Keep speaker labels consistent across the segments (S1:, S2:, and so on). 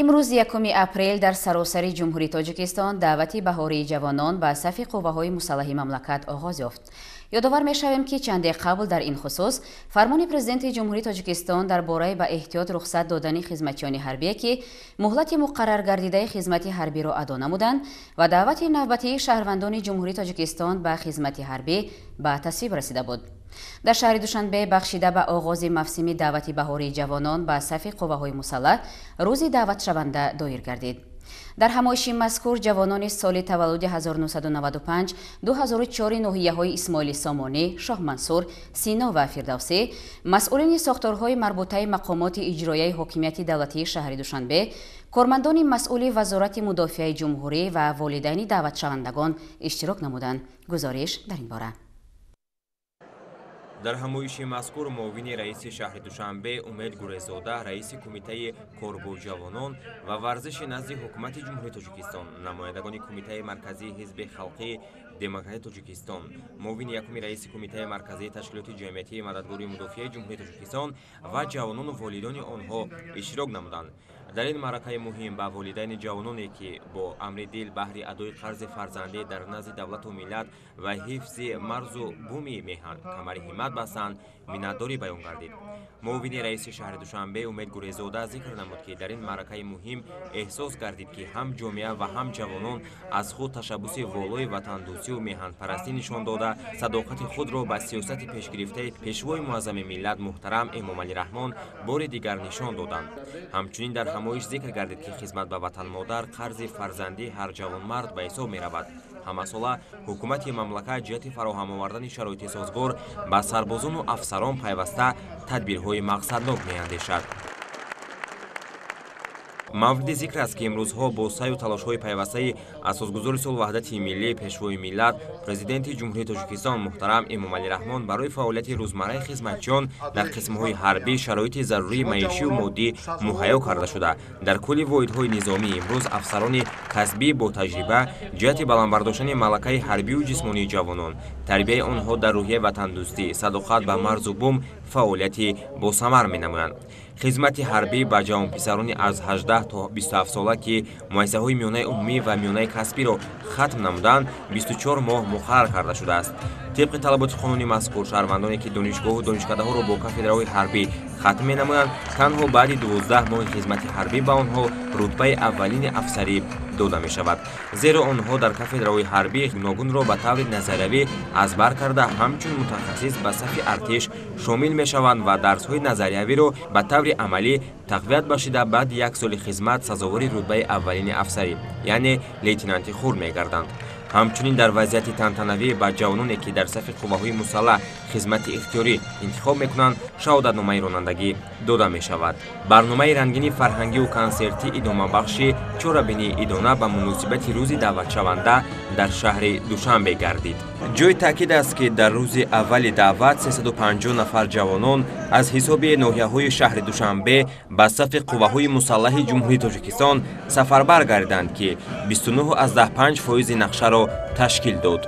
S1: Имрӯз 1 апрел дар саросари Ҷумҳурии Тоҷикистон даъвати баҳории ҷавонон ба сафи қувваҳои мусаллаҳи мамлакат оғоз ёфт. Ёдовар мешавем, ки чанде қабл дар ин хусус фармони Президенти Ҷумҳурии Тоҷикистон дар бораи ба эҳтиёт рухсат додани хизматчиёни ҳарбие, ки муҳлати муқаррар гардидаи хизмати ҳарбиро адо намуданд ва даъвати навбатии шаҳрвандони Ҷумҳурии Тоҷикистон ба хизмати ҳарбӣ ба тасвиб расида буд. Дар шаҳри Душанбе бахшида ба оғози мавсими даъвати баҳории ҷавонон ба сафи қувваҳои мусаллаҳ рӯзи даъватшаванда доир гардид. Дар ҳамоиши мазкур ҷавонони соли таваллуди 1995-2004 ноҳияҳои Исмоили Сомонӣ, Шоҳмансур, Сино ва Фирдавсӣ, масъулини сохторҳои марбутаи мақомоти иҷроияи ҳокимияти давлатии шаҳри Душанбе, кормандони масъули Вазорати мудофиаи ҷумҳурӣ ва волидайни даъватшавандагон иштирок намуданд. Гузориш дар ин бора.
S2: Дар ҳамоиши мазкур муовини раиси шаҳри Душанбе Умед Гурезода, раиси Кумитаи кор бо ҷавонон ва варзиши назди Ҳукумати Ҷумҳурии Тоҷикистон, намояндагони Кумитаи марказии Ҳизби халқии Демократии Тоҷикистон, муовини якуми раиси Кумитаи марказии ташкилоти ҷамъиятии мададгории мудофиаи Ҷумҳурии Тоҷикистон ва ҷавонону волидони онҳо иштирок намуданд. Дар ин маъракаи муҳим ба волидайни ҷавононе, ки бо амри дил баҳри адои қарзи фарзандӣ дар назди давлату миллат ва ҳифзи марзу буми меҳан камари ҳиммат бастанд, миннатдорӣ баён гардид. Муовини раиси шаҳри Душанбе Умед Гурезода зикр намуд, ки дар ин маъракаи муҳим эҳсос гардид, ки ҳам ҷомеа ва ҳам ҷавонон аз худ ташаббуси волои ватандӯстию меҳанпарастӣ нишон дода, садоқати худро ба сиёсати пешгирифтаи Пешвои муаззами миллат муҳтарам Эмомалӣ Раҳмон бори дигар нишон доданд. Ҳамчунин дар ҳамоиш зикр гардид, ки хизмат ба ватанмодар қарзи фарзандии ҳар ҷавонмард ба ҳисоб меравад. Ҳамасола ҳукумати мамлакат ҷиҳати фароҳам овардани шароити созгор ба сарбозону афсарон пайваста тадбирҳои мақсаднок меандешад. Мавриди зикр аст, ки имрӯзҳо бо саъю талошҳои пайвастаи асосгузори сулҳу ваҳдати миллӣ, Пешвои миллат, Президенти Ҷумҳурии Тоҷикистон муҳтарам Эмомалӣ Раҳмон барои фаъолияти рӯзмарраи хизматчиён дар қисмҳои ҳарбӣ шароити зарурии маишию моддӣ муҳайё карда шуда. Дар кулли воҳидҳои низомӣ имрӯз афсарони касбӣ бо таҷриба ҷиҳати баланд бардоштани малакаи ҳарбию ҷисмонии ҷавонон, тарбияи онҳо дар рӯҳияи ватандӯстӣ, садоқат ба марзу бум фаъолияти босамар менамоянд. Хизмати ҳарбӣ ба ҷавонписарони аз 18 то 27 сола, ки муассисаҳои миёнаи умумӣ ва миёнаи касбиро хатм намуданд, 24 моҳ муқаррар карда шудааст. Тибқи талаботи қонуни мазкур, шаҳрвандоне, ки донишгоҳу донишкадаҳоро бо кафедраҳои ҳарбӣ хатм менамоянд, танҳо баъди 12 моҳи хизмати ҳарбӣ ба онҳо рутбаи аввалини афсарӣ дода мешавад, зеро онҳо дар кафедраҳои ҳарбӣ гуногунро ба таври назариявӣ аз бар карда, ҳамчун мутахассис ба сафи артиш шомил мешаванд ва дарсҳои назариявиро ба таври амалӣ тақвият бахшида, баъди як соли хизмат сазовори рутбаи аввалини афсарӣ, яъне лейтенанти хурд мегарданд. Ҳамчунин дар вазъияти тантанавӣ ба ҷавононе, ки дар сафи қувваҳои мусаллаҳ хизмати ихтиёрӣ интихоб мекунанд, шаҳодатномаи ронандагӣ дода мешавад. Барномаи рангини фарҳангию консертӣ идомабахши чорабинии идона ба муносибати рӯзи даъватшаванда дар шаҳри Душанбе гардид. Ҷои таъкид аст, ки дар рӯзи аввали даъват 350 нафар ҷавонон аз ҳисоби ноҳияҳои шаҳри Душанбе ба сафи қувваҳои мусаллаҳи Ҷумҳурии Тоҷикистон сафарбар гардиданд, ки 29,5% нақшаро ташкил дод.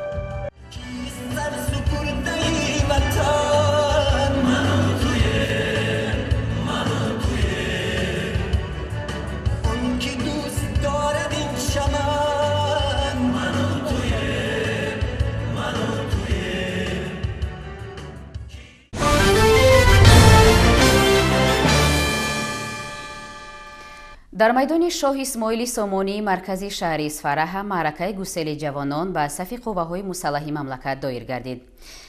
S1: Дар майдони Шоҳ Исмоили Сомонии маркази шаҳри Исфараҳа маъракаи гусели ҷавонон ба сафи қувваҳои мусаллаҳи мамлакат доир гардид.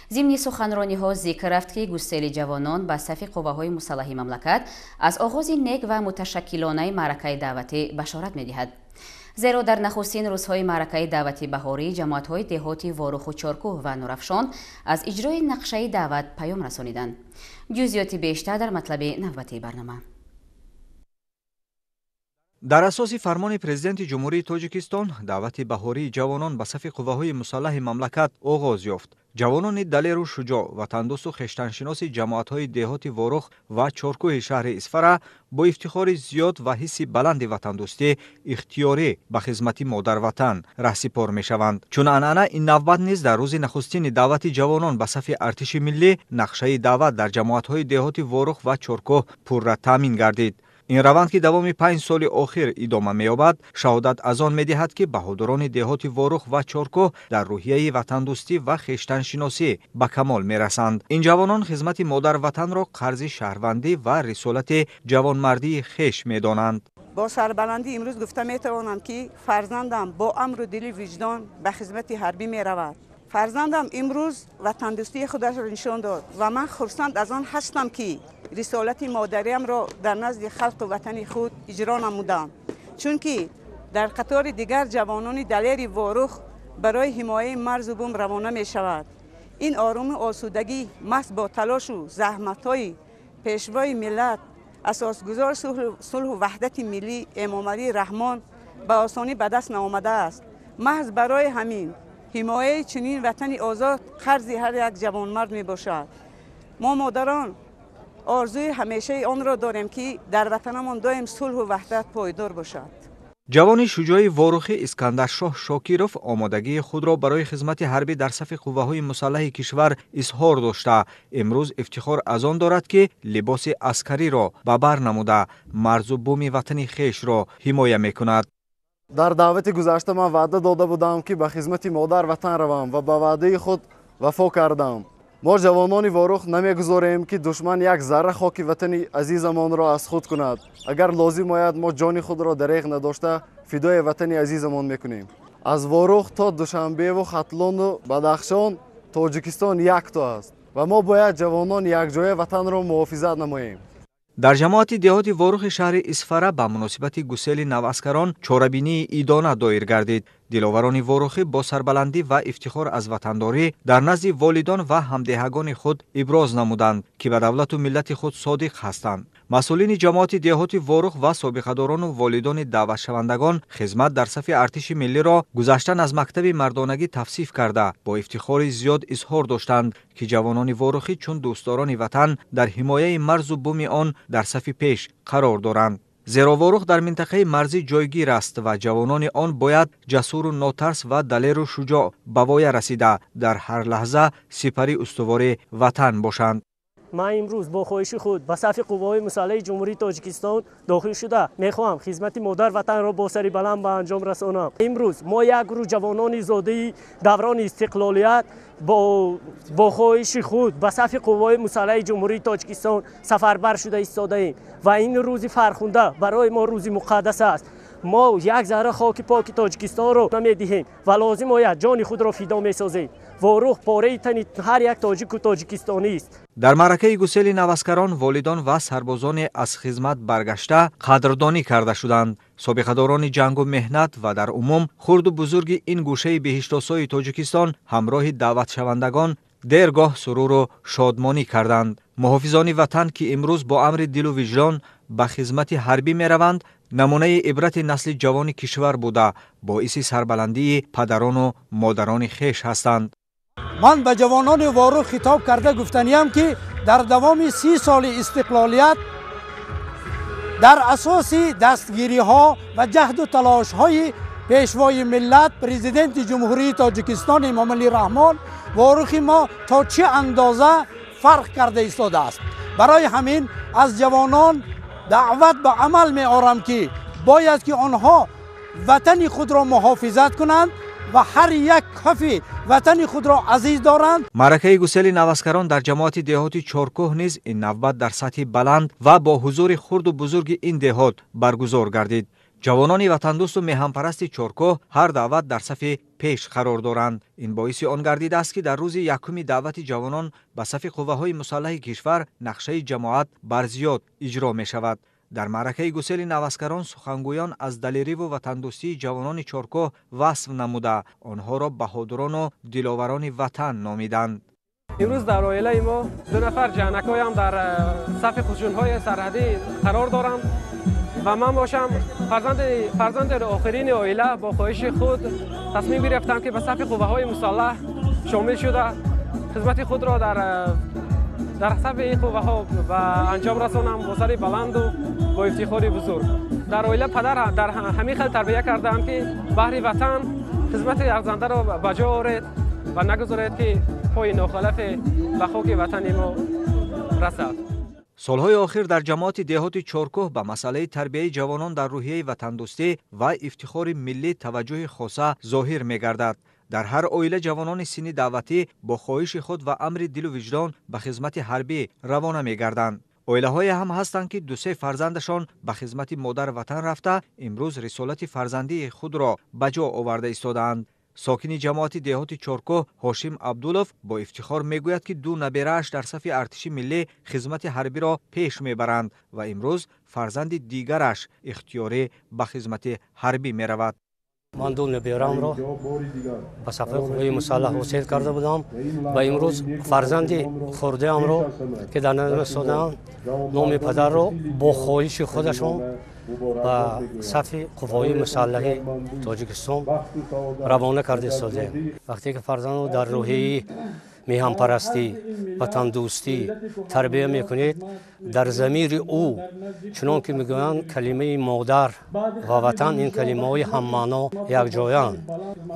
S1: Зимни суханрониҳо зикр рафт, ки гусели ҷавонон ба сафи қувваҳои мусаллаҳи мамлакат аз оғози нек ва муташаккилонаи маъракаи даъватӣ башорат медиҳад. Зеро дар нахустин рӯзҳои маъракаи даъвати баҳорӣ ҷамоатҳои деҳоти Воруху Чоркӯҳ ва Нурафшон аз иҷрои нақшаи даъват паём расониданд. Ҷузъиёти бештар дар матлаби навбатии барнома.
S3: Дар асоси фармони Президенти Ҷумҳурии Тоҷикистон даъвати баҳории ҷавонон ба сафи қувваҳои мусаллаҳи мамлакат оғоз ёфт. Ҷавонони далеру шуҷоъ, ватандӯсту хештаншиноси ҷамоатҳои деҳоти Ворух ва Чоркӯҳи шаҳри Исфара бо ифтихори зиёд ва ҳисси баланди ватандӯстӣ ихтиёрӣ ба хизмати модарватан раҳсипор мешаванд. Чун анъана ин навбат низ дар рӯзи нахустини даъвати ҷавонон ба сафи артиши миллӣ нақшаи даъват дар ҷамоатҳои деҳоти Ворух ва Чоркӯҳ пурра таъмин гардид. Ин раванд, ки давоми 5 соли охир идома меёбад, шаҳодат аз он медиҳад, ки баҳодурони деҳоти Ворух ва Чоркӯҳ дар рӯҳияи ватандӯстӣ ва хештаншиносӣ ба камол мерасанд. Ин ҷавонон хизмати модарватанро қарзи шаҳрвандӣ ва рисолати ҷавонмардии хеш медонанд.
S4: Бо сарбаландӣ имрӯз гуфта метавонам, ки фарзандам бо амру дили виҷдон ба хизмати ҳарбӣ меравад. Фарзандам имрӯз ватандӯстии худашро нишон дод ва ман хурсанд аз он ҳастам, ки рисолати модариамро дар назди халқу ватани худ иҷро намудам, чунки дар қатори дигар ҷавонони далери Ворух барои ҳимояи марзу бум равона мешавад. Ин орому осудагӣ маҳз бо талошу заҳматҳои пешвои миллат, асосгузор сулҳу ваҳдати миллӣ Эмомалӣ Раҳмон ба осонӣ ба даст наомадааст. Маҳз барои ҳамин ҳимояи чунин ватани озод қарзи ҳар як ҷавонмард мебошад. Мо модарон орзуи ҳамешаи онро дорем, ки дар ватанамон доим сулҳу ваҳдат пойдор бошад.
S3: Ҷавони шуҷои Ворухӣ Искандаршоҳ Шокиров омодагии худро барои хизмати ҳарбӣ дар сафи қувваҳои мусаллаҳи кишвар изҳор дошта, имрӯз ифтихор аз он дорад, ки либоси аскариро ба бар намуда, марзу буми ватани хешро ҳимоя мекунад.
S5: Дар даъвати гузашта ман ваъда дода будам, ки ба хизмати модар ватан равам ва ба ваъдаи худ вафо кардам. Мо ҷавонони Ворух намегузорем, ки душман як зарра хоки ватани азизамонро аз худ кунад. Агар лозим ояд, мо ҷони худро дареғ надошта фидои ватани азизамон мекунем. Аз Ворух то Душанбеву Хатлону Бадахшон Тоҷикистон якто аст ва мо бояд ҷавонон якҷоя ватанро муҳофизат намоем.
S3: Дар ҷамоати деҳоти Ворухи шаҳри Исфара ба муносибати гусели наваскарон чорабинии идона доир гардид. Диловарони Ворухӣ бо сарбаландӣ ва ифтихор аз ватандорӣ дар назди волидон ва ҳамдеҳагони худ иброз намуданд, ки ба давлату миллати худ содиқ ҳастанд. Масъулини ҷамоати деҳоти Ворух ва собиқадорону волидони даъватшавандагон хизмат дар сафи артиши миллиро гузаштан аз мактаби мардонагӣ тавсиф карда, бо ифтихори зиёд изҳор доштанд, ки ҷавонони Ворухӣ чун дӯстдорони ватан дар ҳимояи марзу буми он дар сафи пеш қарор доранд. Зеро Ворух дар минтақаи марзӣ ҷойгир аст ва ҷавонони он бояд ҷасуру нотарс ва далеру шуҷоъ ба воя расида, дар ҳар лаҳза сипари устувори ватан бошанд.
S6: Ман имрӯз бо хоҳиши худ ба сафи қувваҳои мусаллаҳи Ҷумҳурии Тоҷикистон дохил шуда, мехоҳам хизмати модар ватанро бо сари баланд ба анҷом расонам. Имрӯз мо як гурӯҳ ҷавонони зодаи даврони истиқлолият бо хоҳиши худ ба сафи қувваҳои мусаллаҳи Ҷумҳурии Тоҷикистон сафарбар шуда истодаем ва ин рӯзи фархунда барои мо рӯзи муқаддас аст. Мо як зарра хоки поки Тоҷикистонро намедиҳем ва лозим ояд ҷони худро фидо месозем. Ворух пораи тани ҳар як тоҷику тоҷикистонист.
S3: Дар маъракаи гусели наваскарон волидон ва сарбозоне аз хизмат баргашта қадрдонӣ карда шуданд. Собиқадорони ҷангу меҳнат ва дар умум хурду бузурги ин гӯшаи беҳиштосои Тоҷикистон ҳамроҳи даъватшавандагон дергоҳ суруру шодмонӣ карданд. Муҳофизони ватан, ки имрӯз бо амри дилу виҷдон ба хизмати ҳарбӣ мераванд, намунаи ибрати насли ҷавони кишвар буда, боиси сарбаландии падарону модарони хеш ҳастанд.
S7: Ман ба ҷавонони Ворух хитоб карда гуфтаниям, ки дар давоми 30 соли истиқлолият дар асоси дастгириҳо ва ҷаҳду талошҳои пешвои миллат, президенти Ҷумҳурии Тоҷикистон Эмомалӣ Раҳмон, Ворухи мо то чӣ андоза фарқ карда истодааст. Барои ҳамин аз ҷавонон даъват ба амал меорам, ки бояд ки онҳо ватани худро муҳофизат кунанд ва ҳар як кафи ватани худро азиз доранд.
S3: Маъракаи гусели наваскарон дар ҷамоати деҳоти Чоркӯҳ низ ин навбат дар сатҳи баланд ва бо ҳузури хурду бузурги ин деҳот баргузор гардид. Ҷавонони ватандӯсту меҳанпарасти Чоркӯҳ ҳар даъват дар сафи пеш қарор доранд. Ин боиси он гардидааст, ки дар рӯзи якуми даъвати ҷавонон ба сафи қувваҳои мусаллаҳи кишвар нақшаи ҷамоат барзиёд иҷро мешавад. Дар маъракаи гусели наваскарон сухангӯён аз далериву ватандӯстии ҷавонони Чоркӯҳ васф намуда, онҳоро баҳодурону диловарони ватан номиданд.
S8: Имрӯз дар оилаи мо 2 нафар ҷанакҳоям дар сафи қушунҳои сарҳадӣ қарор доранд ва ман бошам фарзанди охирини оила бо хоҳиши худ тасмим гирифтам, ки ба сафи қувваҳои мусаллаҳ шомил шуда, хизмати худро дар сафи ин қувваҳо ба анҷом расонам бо сари баланду бо ифтихори бузург. Дар оила падар дар ҳамин хел тарбия кардаанд, ки баҳри ватан хизмати арзандаро ба ҷо оред ва нагузоред, ки пои нохалафе ба хоки ватани мо расад.
S3: Солҳои охир дар ҷамоати деҳоти Чоркӯҳ ба масъалаи тарбияи ҷавонон дар рӯҳияи ватандӯстӣ ва ифтихори миллӣ таваҷҷӯҳи хоса зоҳир мегардад. Дар ҳар оила ҷавонони синни даъватӣ бо хоҳиши худ ва амри дилу виҷдон ба хизмати ҳарбӣ равона мегарданд. Оилаҳое ҳам ҳастанд, ки ду-се фарзандашон ба хизмати модар ватан рафта, имрӯз рисолати фарзандии худро ба ҷо оварда истодаанд. Сокини ҷамоати деҳоти Чоркӯҳ Ҳошим Абдулов бо ифтихор мегӯяд, ки ду наберааш дар сафи артиши миллӣ хизмати ҳарбиро пеш мебаранд ва имрӯз фарзанди дигараш ихтиёрӣ ба хизмати ҳарбӣ меравад.
S9: Ман ду набераамро ба сафи қувваи мусаллаҳ ҳосил карда будам ва имрӯз фарзанди хурдаамро, ки дар назар истодаам, номи падарро бо хоҳиши худашон ба сафи қувваҳои мусаллаҳи Тоҷикистон равона карда истодаем. Вақте ки фарзандро дар рӯҳияи меҳанпарастӣ, ватандӯстӣ тарбия мекунед, дар замири ӯ, чунон ки мегӯянд, калимаи модар ва ватан ин калимаҳои ҳаммаъно якҷоянд.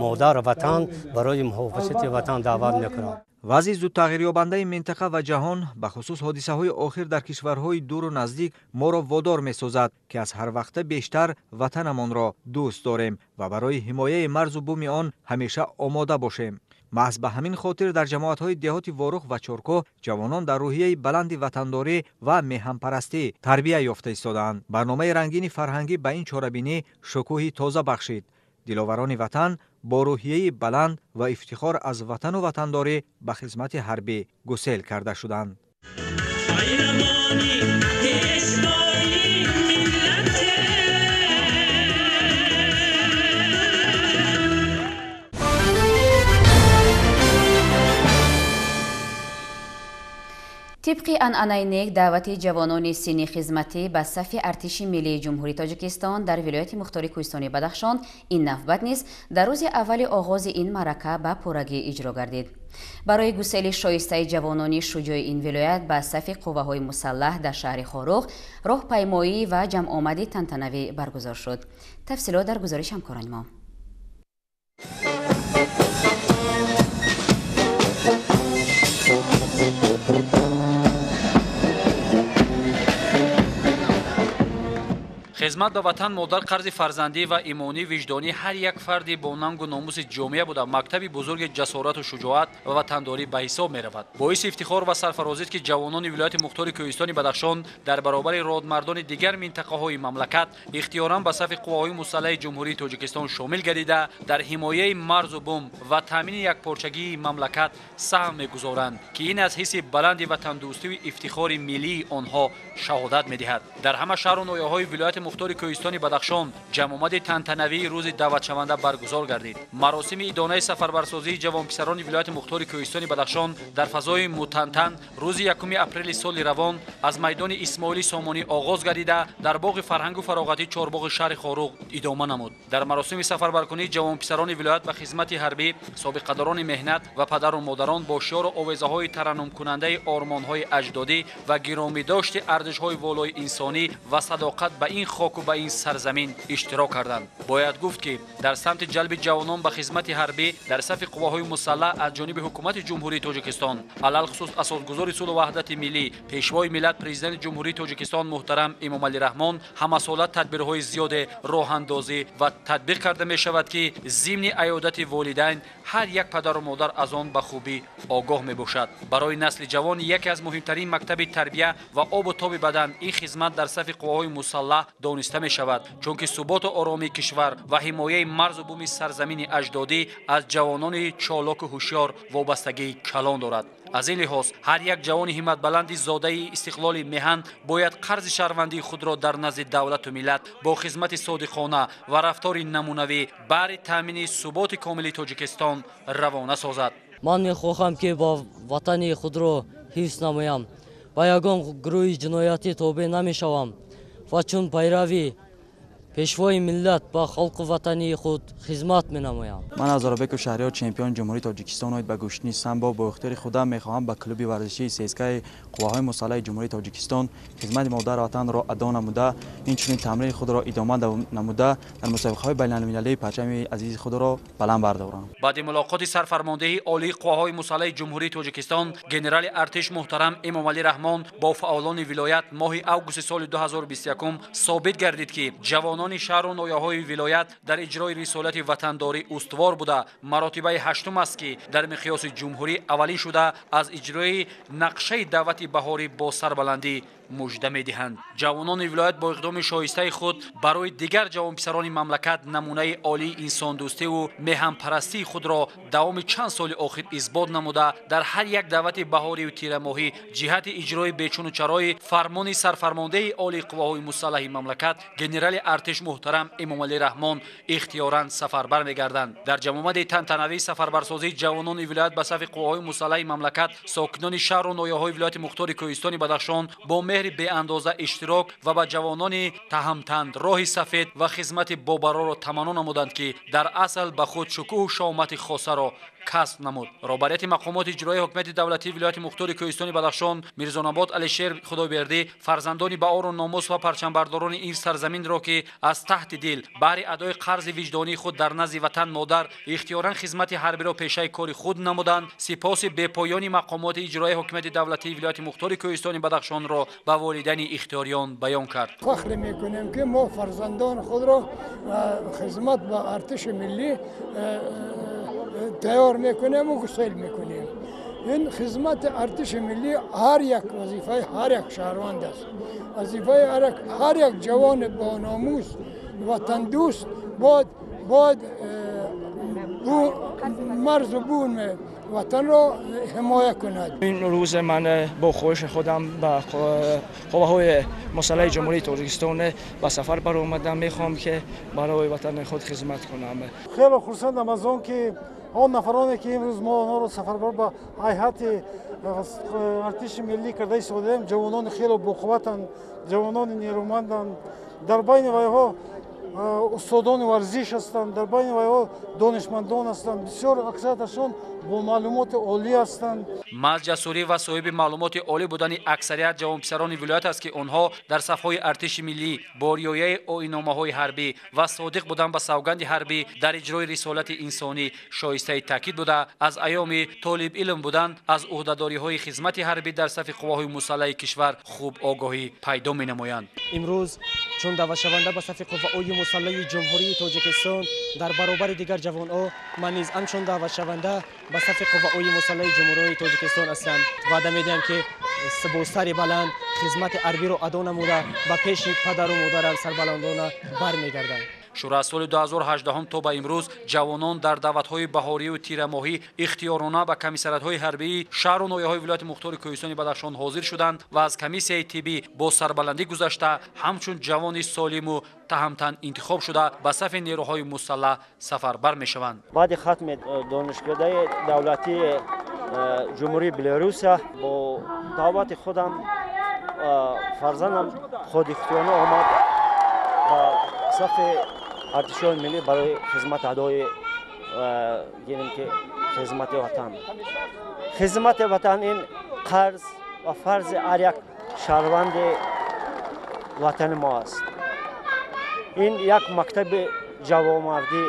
S9: Модар ватан барои муҳофизати ватан даъват мекунад.
S3: Вазъи зудтағйирёбандаи минтақа ва ҷаҳон, бахусус ҳодисаҳои охир дар кишварҳои дуру наздик, моро водор месозад, ки аз ҳар вақта бештар ватанамонро дӯст дорем ва барои ҳимояи марзу буми он ҳамеша омода бошем. Маҳз ба ҳамин хотир дар ҷамоатҳои деҳоти Ворух ва Чоркӯҳ ҷавонон дар рӯҳияи баланди ватандорӣ ва меҳанпарастӣ тарбия ёфта истодаанд. Барномаи рангини фарҳангӣ ба ин чорабинӣ шукӯҳи тоза бахшид. Диловарони ватан бо рӯҳияи баланд ва ифтихор аз ватану ватандорӣ ба хизмати ҳарбӣ гусел карда шуданд.
S1: Тибқи анъанаи нек, даъвати ҷавонони синни хизматӣ ба сафи артиши миллии Ҷумҳурии Тоҷикистон дар вилояти мухтори Кӯҳистони Бадахшон ин навбат низ дар рӯзи аввали оғози ин маърака ба пуррагӣ иҷро гардид. Барои гусели шоистаи ҷавонони шуҷои ин вилоят ба сафи қувваҳои мусаллаҳ дар шаҳри Хоруғ роҳпаймоӣ ва ҷамъомади тантанавӣ баргузор шуд. Тафсилот дар гузориши ҳамкорони мо.
S10: Хизмат ба ватан модар қарзи фарзандӣ ва имонӣ виҷдонӣ ҳар як фарди бо нангу номуси ҷомеа буда, мактаби бузурги ҷасорату шуҷоат ва ватандорӣ ба ҳисоб меравад. Боиси ифтихор ва сарфарозист, ки ҷавонони вилояти мухтори Кӯҳистони Бадахшон дар баробари родмардони дигар минтақаҳои мамлакат ихтиёран ба сафи қувваҳои мусаллаҳи Ҷумҳурии Тоҷикистон шомил гардида, дар ҳимояи марзу бум ва таъмини якпорчагии мамлакат саҳм мегузоранд, ки ин аз ҳисси баланди ватандӯстию ифтихори миллии онҳо шаҳодат медиҳад. Дар ҳама шаҳру ноҳияҳои вилояти мухтори Кӯҳистони Бадахшон ҷамъомади тантанавии рӯзи даъватшаванда баргузор гардид. Маросими идонаи сафарбарсозии ҷавонписарони вилояти мухтори Кӯҳистони Бадахшон дар фазои мутантан рӯзи 1 апрели соли равон аз майдони Исмоили Сомонӣ оғоз гардида, дар боғи фарҳангу фароғатии Чорбоғи шаҳри Хоруғ идома намуд. Дар маросими сафарбаркунии ҷавонписарони вилоят ба хизмати ҳарбӣ, собиқадорони меҳнат ва падару модарон бо шиору овезаҳои тараннумкунандаи ормонҳои аҷдодӣ ва гиромидошти арзишҳои волои инсонӣ ва садоқат ба ин хоку ба ин сарзамин иштирок карданд. Бояд гуфт, ки дар самти ҷалби ҷавонон ба хизмати ҳарбӣ дар сафи қувваҳои мусаллаҳ аз ҷониби ҳукумати Ҷумҳурии Тоҷикистон, алалхусус асосгузори сулҳу ваҳдати миллӣ, пешвои миллат, президенти Ҷумҳурии Тоҷикистон муҳтарам Эмомалӣ Раҳмон ҳамасола тадбирҳои зиёде роҳандозӣ ва татбиқ карда мешавад, ки зимни аёдати волидайн ҳар як падару модар аз он ба хубӣ огоҳ мебошад. Барои насли ҷавон яке аз муҳимтарин мактаби тарбия ва обу тоби бадан ин хизмат дар сафи қувваҳои мусаллаҳ дониста мешавад, чунки суботу оромии кишвар ва ҳимояи марзу буми сарзамини аҷдодӣ аз ҷавонони чолоку ҳушёр вобастагии калон дорад. Аз ин лиҳоз ҳар як ҷавони ҳимматбаланди зодаи истиқлоли меҳан бояд қарзи шаҳрвандии худро дар назди давлату миллат бо хизмати содиқона ва рафтори намунавӣ баҳри таъмини суботи комили Тоҷикистон равона созад.
S11: Ман мехоҳам, ки бо ватани худро ҳифз намоям ва ягон гурӯҳи ҷиноятӣ тобеъ намешавам ва чун пайрави Пешвои миллат, ба халқу ватани худ хизмат менамоям.
S12: Ман аз Оробеков Шаҳриёр, чемпиони Ҷумҳурии Тоҷикистон оид ба гӯштини самбо, бо ихтиёри худам мехоҳам ба клуби варзишии ССК қувваҳои мусаллаҳи Ҷумҳурии Тоҷикистон хизмати модар ватанро адо намуда, инчунин тамрини худро идома намуда, дар мусобиқаҳои байналмилалии парчами азизи худро баланд бардорам.
S10: Баъди мулоқоти сарфармондеҳи олии қувваҳои мусаллаҳи Ҷумҳурии Тоҷикистон генерали артиш муҳтарам Эмомалӣ Раҳмон бо фаъолони вилоят моҳи августи соли 2021 собит гардид, ки ҷавонони шаҳру ноҳияҳои вилоят дар иҷрои рисолати ватандорӣ устувор буда, маротибаи ҳаштум аст, ки дар миқёси ҷумҳурӣ аввалин шуда аз иҷрои нақшаи даъвати баҳорӣ бо сарбаландӣ мужда медиҳанд. Ҷавонони вилоят бо иқдоми шоистаи худ барои дигар ҷавонписарони мамлакат намунаи олии инсондӯстиву меҳанпарастии худро давоми чанд соли охир исбот намуда, дар ҳар як даъвати баҳорию тирамоҳӣ ҷиҳати иҷрои бечуну чарои фармони сарфармондеҳи олии қувваҳои мусаллаҳи мамлакат генерали артиш муҳтарам Эмомалӣ Раҳмон ихтиёран сафарбар мегарданд. Дар ҷамъомади тантанавии сафарбарсозии ҷавонони вилоят ба сафи қувваҳои мусаллаҳи мамлакат сокинони шаҳру ноҳияҳои вилояти мухтори Кӯҳистони Бадахшон бо меҳри беандоза иштирок ва ба ҷавонони таҳамтанд роҳи сафед ва хизмати бобароро таманно намуданд, ки дар асл ба худ шукӯҳу шоомати хосаро касб намуд. Роҳбарияти мақомоти иҷроии ҳокимияти давлатии вилояти мухтори Кӯҳистони Бадахшон Мирзонабод Алишер Худойбердӣ фарзандони баору номус ва парчамбардорони ин сарзаминро, ки аз таҳти дил баҳри адои қарзи виҷдонии худ дар назди ватан модар ихтиёран хизмати ҳарбиро пешаи кори худ намуданд, сипоси бепоёни мақомоти иҷроии ҳокимияти давлатии вилояти мухтори Кӯҳистони Бадахшонро ба волидайни ихтиёриён баён кард.
S13: Фахр мекунем, ки мо фарзандони худро хизмат ба артиши миллӣ тайёр мекунем ва гусел мекунем. Ин хизмати артиши миллӣ ҳар як вазифаи ҳар як шаҳрванд аст. Вазифаи ҳар як ҷавони бономус, ватандӯст бояд марзу буми ватанро ҳимоя кунад.
S14: Ин рӯз ман бо хоҳиши худам ба қувваҳои мусаллаҳи Ҷумҳурии Тоҷикистон ба сафар баромадам. Мехоҳам, ки барои ватани худ хизмат кунам.
S15: Хеле хурсандам аз он, ки он нафароне, ки имрӯз мо онҳоро сафарбар ба ҳайати артиши миллӣ карда истодаем, ҷавонони хеле боқувватанд, ҷавонони нерӯманданд. Дар байни вайҳо устодони варзиш ҳастанд, дар байни вайҳо донишмандон ҳастанд, бисёр аксарияташон бо маълумоти олӣ ҳастанд.
S10: Маҳз ҷасурӣ ва соҳиби маълумоти олӣ будани аксарият ҷавонписарони вилоят аст, ки онҳо дар сафҳои артиши миллӣ бо риояи оинномаҳои ҳарбӣ ва содиқ будан ба савганди ҳарбӣ дар иҷрои рисолати инсонӣ шоистаи таъкид буда, аз айёми толибилм будан аз ӯҳдадориҳои хизмати ҳарбӣ дар сафи қувваҳои мусаллаҳи кишвар хуб огоҳӣ пайдо менамоянд.
S16: Имрӯз чун даъватшаванда ба сафи қувваҳои мусаллаҳи Ҷумҳурии Тоҷикистон дар баробари дигар ҷавонҳо ман низ ҳамчун даъватшаванда ба сафи қувваҳои мусаллаҳи Ҷумҳурии Тоҷикистон ҳастам. Ваъда медиҳам, ки бо сари баланд хизмати ҳарбиро адо намуда ба пеши падару модарам сарбаландона бармегардам.
S10: Шурӯъ аз соли 2018 то ба имрӯз ҷавонон дар даъватҳои баҳорию тирамоҳӣ ихтиёрона ба комиссариятҳои ҳарбии шаҳру ноҳияҳои вилояти мухтори Кӯҳистони Бадахшон ҳозир шуданд ва аз комиссияи тиббӣ бо сарбаландӣ гузашта ҳамчун ҷавони солиму таҳамтан интихоб шуда ба сафи нерӯҳои мусаллаҳ сафарбар мешаванд.
S17: Баъди хатми донишгоҳи давлатии Ҷумҳурии Беларусия бо даъвати худам фарзандам худихтиёрона омад ба сафи артишҳои миллӣ барои хизмат адои гирем, ки хизмати ватан. Хизмати ватан ин қарз ва фарзи ҳар як шаҳрванди ватани мо аст. Ин як мактаби ҷавонмардӣ,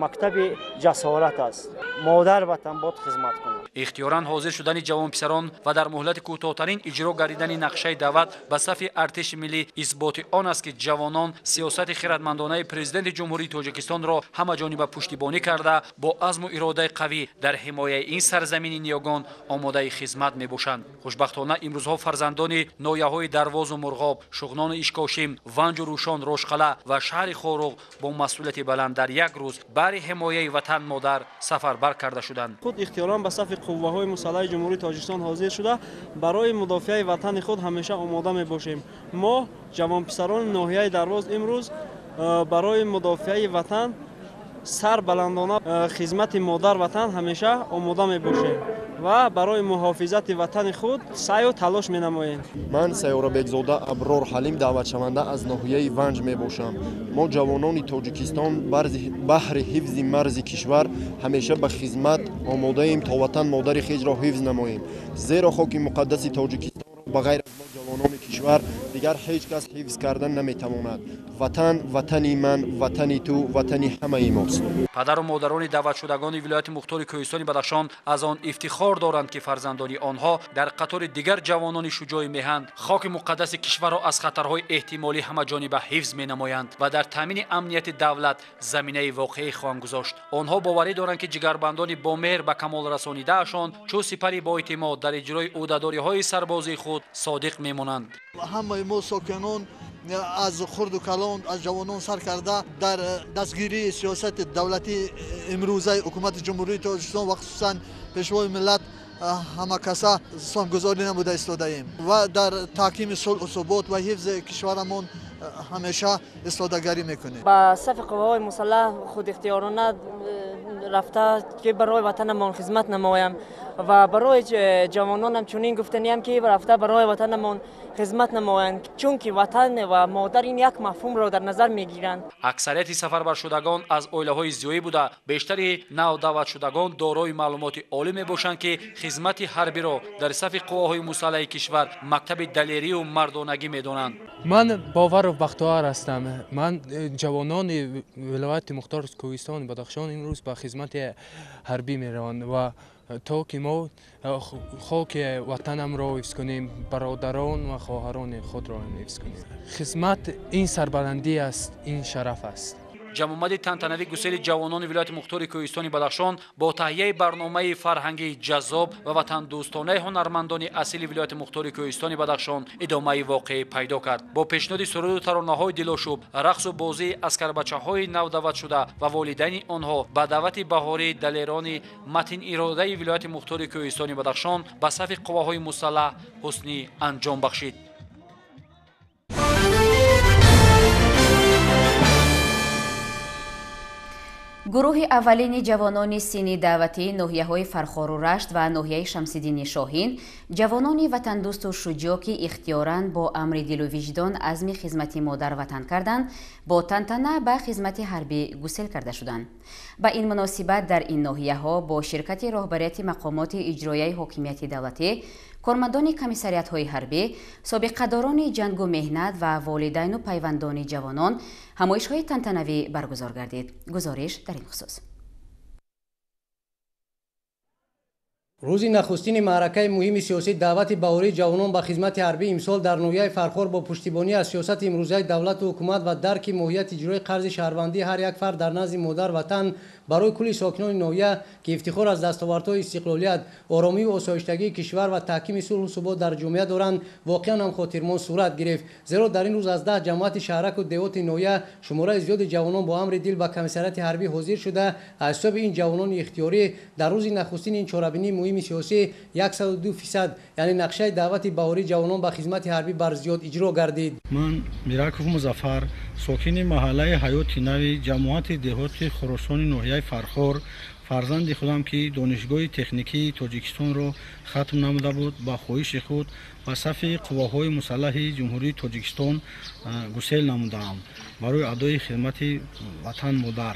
S17: мактаби ҷасорат аст. Модар ватан бояд хизмат кунад.
S10: Ихтиёран ҳозир шудани ҷавонписарон ва дар муҳлати кӯтоҳтарин иҷро гардидани нақшаи даъват ба сафи артиши миллӣ исботи он аст, ки ҷавонон сиёсати хиратмандонаи президенти Ҷумҳурии Тоҷикистонро ҳамаҷониба пуштибонӣ карда бо азму иродаи қавӣ дар ҳимояи ин сарзамини ниёгон омодаи хизмат мебошанд. Хушбахтона имрӯзҳо фарзандони ноҳияҳои Дарвозу Мурғоб, Шуғнону Ишкошим, Ванҷу Рӯшон, Рошқала ва шаҳри Хоруғ бо масъулияти баланд дар як рӯз баҳри ҳимояи ватан модар сафарбар карда шуданд.
S18: Худ ихтиёран ба сафи қувваҳои мусаллаҳи Ҷумҳурии Тоҷикистон ҳозир шуда барои мудофиаи ватани худ ҳамеша омода мебошем. Мо ҷавонписарони ноҳияи Дарвоз имрӯз барои мудофиаи ватан сарбаландона хизмати модар ватан ҳамеша омода мебошем ва барои муҳофизати ватани худ саъю талош менамоем.
S5: Ман Сайёрабекзода Аброр Ҳалим, даъватшаванда аз ноҳияи Ванҷ мебошам. Мо ҷавонони Тоҷикистон баҳри ҳифзи марзи кишвар ҳамеша ба хизмат омодаем, то ватан модари хешро ҳифз намоем. Зеро хоки муқаддаси Тоҷикистонро ба ғайр аз мо ҷавонони кишвар дигар ҳеҷ кас ҳифз кардан наметавонад. Ватан ватани ман, ватани ту, ватани ҳамаи мост.
S10: Падару модарони даъватшудагони вилояти мухтори Кӯҳистони Бадахшон аз он ифтихор доранд, ки фарзандони онҳо дар қатори дигар ҷавонони шуҷои меҳан хоки муқаддаси кишварро аз хатарҳои эҳтимолӣ ҳамаҷониба ҳифз менамоянд ва дар таъмини амнияти давлат заминаи воқеӣ хоҳанд гузошт. Онҳо боварӣ доранд, ки ҷигарбандони бомеҳр ба камол расонидаашон чӯ сипари боэътимод дар иҷрои ӯҳдадориҳои сарбозии худ содиқ мемонанд.
S19: Ҳамаи мо сокинон аз хурду калон, аз ҷавонон сар карда дар дастгирии сиёсати давлатии имрӯзаи ҳукумати Ҷумҳурии Тоҷикистон ва хусусан Пешвои миллат ҳамакаса саҳмгузорӣ намуда истодаем ва дар таҳкими сулҳу субот ва ҳифзи кишварамон ҳамеша истодагарӣ мекунем.
S20: Ба сафи қувваҳои мусаллаҳ худихтиёрона рафта, ки барои ватанамон хизмат намоям ва барои ҷавононам чунин гуфтаниям, ки рафта барои ватанамон хизмат намоянд, чунки ватан ва модар ин як мафҳумро дар назар мегиранд.
S10: Аксарияти сафарбаршудагон аз оилаҳои зиёӣ буда, бештари навдаъватшудагон дорои маълумоти олӣ мебошанд, ки хизмати ҳарбиро дар сафи қувваҳои мусаллаҳи кишвар мактаби далерию мардонагӣ медонанд.
S21: Ман Боваров Бахтуар ҳастам. Ман ҷавонони вилояти мухтори Кӯҳистони Бадахшон имрӯз ба хизмати ҳарбӣ мераванд ва то ки мо хоки ватанамро ҳифз кунем, бародарон ва хоҳарони худро ҳифз кунем. Хизмат ин сарбаландӣ аст, ин шараф аст.
S10: Ҷамъомади тантанавии гусели ҷавонони вилояти мухтори Кӯҳистони Бадахшон бо таҳияи барномаи фарҳангии ҷаззоб ва ватандӯстонаи ҳунармандони асили вилояти мухтори Кӯҳистони Бадахшон идомаи воқеӣ пайдо кард. Бо пешниҳоди суруду таронаҳои дилошӯб, рақсу бозии аскарбачаҳои навдаъватшуда ва волидайни онҳо ба даъвати баҳории далерони матиниродаи вилояти мухтори Кӯҳистони Бадахшон ба сафи қувваҳои мусаллаҳ ҳусни анҷом бахшид.
S1: Гурӯҳи аввалини ҷавонони синни даъватии ноҳияҳои Фархору Рашт ва ноҳияи Шамсиддини Шоҳин, ҷавонони ватандӯсту шуҷоъ, ки ихтиёран бо амри дилу виҷдон азми хизмати модар ватан карданд, бо тантана ба хизмати ҳарбӣ гусел карда шуданд. Ба ин муносибат дар ин ноҳияҳо бо ширкати роҳбарияти мақомоти иҷроияи ҳокимияти давлатӣ, кормандони комиссариятҳои ҳарбӣ, собиқадорони ҷангу меҳнат ва волидайну пайвандони ҷавонон ҳамоишҳои тантанавӣ баргузор гардид. Гузориш дар ин хусус.
S22: Рӯзи нахустини маъракаи муҳими сиёсӣ даъвати баҳории ҷавонон ба хизмати ҳарбӣ имсол дар ноҳияи Фархор бо пуштибонӣ аз сиёсати имрӯзаи давлату ҳукумат ва дарки моҳияти иҷрои қарзи шаҳрвандии ҳар як фард дар назди модар ватан барои кулли сокинони ноҳия, ки ифтихор аз дастовардҳои истиқлолият, оромию осоиштагии кишвар ва таҳкими сулҳу субот дар ҷомеа доранд, воқеан ҳам хотирмон сурат гирифт. Зеро дар ин рӯз аз 10 ҷамоати шаҳраку деҳоти ноҳия шумораи зиёди ҷавонон бо амри дил ба комиссариати ҳарбӣ ҳозир шуда, аз ҳисоби ин ҷавонони ихтиёрӣ дар рӯзи нахустини ин чорабинии муҳими сиёсӣ 102%, яъне нақшаи даъвати баҳории ҷавонон ба хизмати ҳарбӣ бар зиёд иҷро гардид.
S23: Ман Мираков Музаффар, сокини маҳаллаи Ҳаёти Нави ҷамоати деҳоти Хуросони ноҳияи Фархор, фарзанди худам, ки донишгоҳи техникии Тоҷикистонро хатм намуда буд, ба хоҳиши худ ба сафи қувваҳои мусаллаҳи Ҷумҳурии Тоҷикистон гусел намудаам барои адои хидмати ватан модар.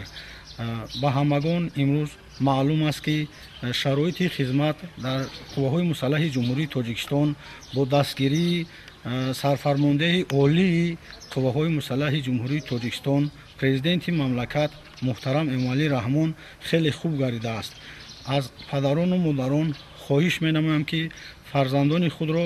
S23: Ба ҳамагон имрӯз маълум аст, ки шароити хизмат дар қувваҳои мусаллаҳи Ҷумҳурии Тоҷикистон бо дастгирии сарфармондеҳи олии қувваҳои мусаллаҳи Ҷумҳурии Тоҷикистон, президенти мамлакат муҳтарам Эмомалӣ Раҳмон хеле хуб гардидааст. Аз падарону модарон хоҳиш менамоям, ки фарзандони худро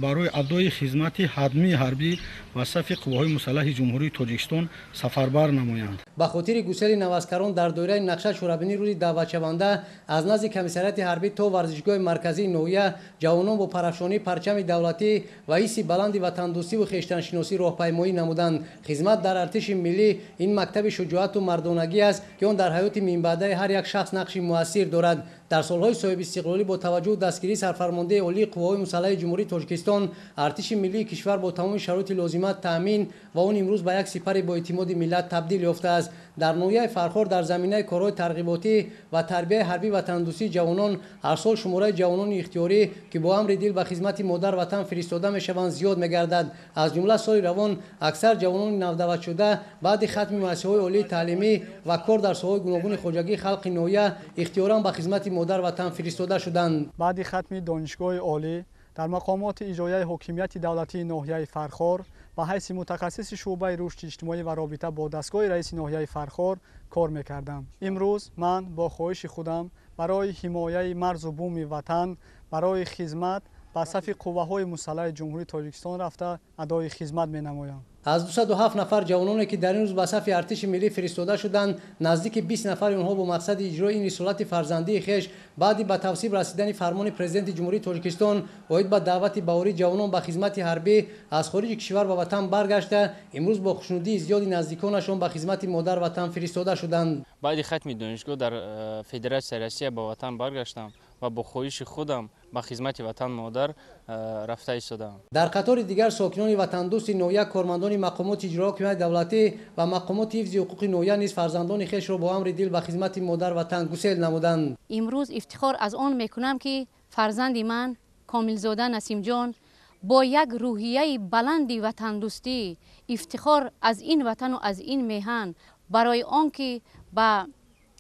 S23: барои адои хизмати ҳатмии ҳарбӣ ва сафи қувваҳои мусаллаҳи Ҷумҳурии Тоҷикистон сафарбар намоянд.
S22: Ба хотири гусели наваскарон дар доираи нақша чорабинӣ рӯзи даъватшаванда аз назди комиссариати ҳарбӣ то варзишгоҳи марказии ноҳия ҷавонон бо парафшонии парчами давлатӣ ва ҳисси баланди ватандӯстиву хештаншиносӣ роҳпаймоӣ намуданд. Хизмат дар артиши миллӣ ин мактаби шуҷоату мардонагӣ аст, ки он дар ҳаёти минбаъдаи ҳар як шахс нақши муассир дорад. Дар солҳои соҳибистиқлолӣ бо таваҷҷӯҳу дастгирии сарфармондеҳи олии қувваҳои мусаллаҳи Ҷумҳурии Тоҷикистон артиши миллии кишвар бо тамоми шароити лозима таъмин ва он имрӯз ба як сипари боэътимоди миллат табдил ёфтааст. Дар ноҳияи Фархор дар заминаи корҳои тарғиботӣ ва тарбияи ҳарбӣ ватандӯстии ҷавонон ҳар сол шумораи ҷавонони ихтиёрӣ, ки бо амри дил ба хизмати модар ватан фиристода мешаванд, зиёд мегардад. Аз ҷумла соли равон аксар ҷавонони навдаъватшуда баъди хатми муассисаҳои олии таълимӣ ва кор дар соҳаҳои гуногуни хоҷагии халқи ноҳия ихтиёран ба хизмати модар ватан фиристода шуданд.
S2: Баъди хатми донишгоҳи олӣ дар мақомоти иҷроияи ҳокимияти давлатии ноҳияи Фархор ба ҳайси мутахассиси шӯъбаи рушди иҷтимоӣ ва робита бо дастгоҳи раиси ноҳияи Фархор кор мекардам. Имрӯз ман бо хоҳиши худам барои ҳимояи марзу буми ватан, барои хизмат ба сафи қувваҳои мусаллаҳи Ҷумҳурии Тоҷикистон рафта адои хизмат менамоям.
S22: Аз 207 нафар ҷавононе, ки дар ин рӯз ба сафи артиши миллӣ фиристода шуданд, наздики 20 нафари онҳо бо мақсади иҷрои ин рисолати фарзандии хеш баъди ба тавсиб расидани фармони Президенти Ҷумҳурии Тоҷикистон оид ба даъвати баҳории ҷавонон ба хизмати ҳарбӣ аз хориҷи кишвар ба ватан баргашта, имрӯз бо хушнудии зиёди наздиконашон ба хизмати модар ватан фиристода шуданд.
S4: Баъди хатми донишгоҳ дар Федератсияи Россия ба ватан баргаштам ва бо хоҳиши худам ба хизмати ватан модар рафта истодам.
S22: Дар қатори дигар сокинони ватандӯсти ноҳия, кормандони мақомоти иҷроия ҳокимияти давлатӣ ва мақомоти ҳифзи ҳуқуқи ноҳия низ фарзандони хешро бо амри дил ба хизмати модар ватан гусел намуданд.
S6: Имрӯз ифтихор аз он мекунам, ки фарзанди ман Комилзода Насимҷон бо як рӯҳияи баланди ватандӯстӣ, ифтихор аз ин ватану аз ин меҳан, барои он ки ба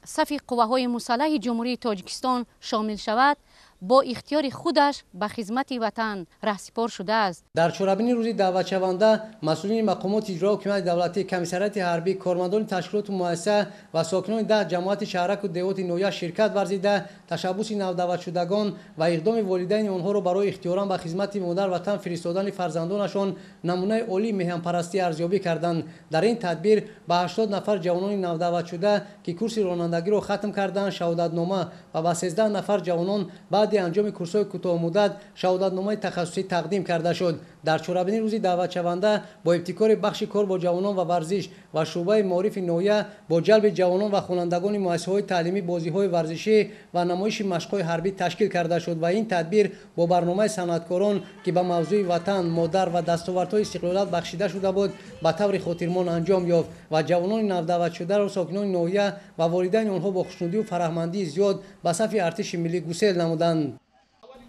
S6: сафи қувваҳои мусаллаҳи Ҷумҳурии Тоҷикистон шомил шавад, бо ихтиёри худаш ба хизмати ватан раҳсипор шудааст.
S22: Дар чорабини рӯзи даъватшаванда масъулини мақомоти иҷроия ҳокимияти давлатӣ, комиссариати ҳарбӣ, кормандони ташкилоту муассиса ва сокинони 10 ҷамоати шаҳраку деҳоти ноҳия ширкат варзида, ташаббуси навдаъватшудагон ва иқдоми волидайни онҳоро барои ихтиёран ба хизмати модар ватан фиристодани фарзандонашон намунаи олии меҳанпарастӣ арзёбӣ карданд. Дар ин тадбир ба 80 нафар ҷавонони навдаъватшуда, ки курси ронандагиро хатм карданд, шаҳодатнома ва ба 13 нафар ҷавонон баъди анҷоми курсҳои кӯтоҳмуддат шаҳодатномаи тахассусӣ тақдим карда шуд. Дар чорабини рӯзи даъватшаванда бо ибтикори бахши кор бо ҷавонон ва варзиш ва шӯъбаи маорифи ноҳия бо ҷалби ҷавонон ва хонандагони муассисаҳои таълимӣ бозиҳои варзишӣ ва намоиши машқҳои ҳарбӣ ташкил карда шуд ва ин тадбир бо барномаи санъаткорон, ки ба мавзӯи ватан, модар ва дастовардҳои истиқлолият бахшида шуда буд, ба таври хотирмон анҷом ёфт ва ҷавонони навдаъватшударо сокинони ноҳия ва волидайни онҳо бо хушнудию фараҳмандии зиёд ба сафи артиши миллӣ гусел намуданд.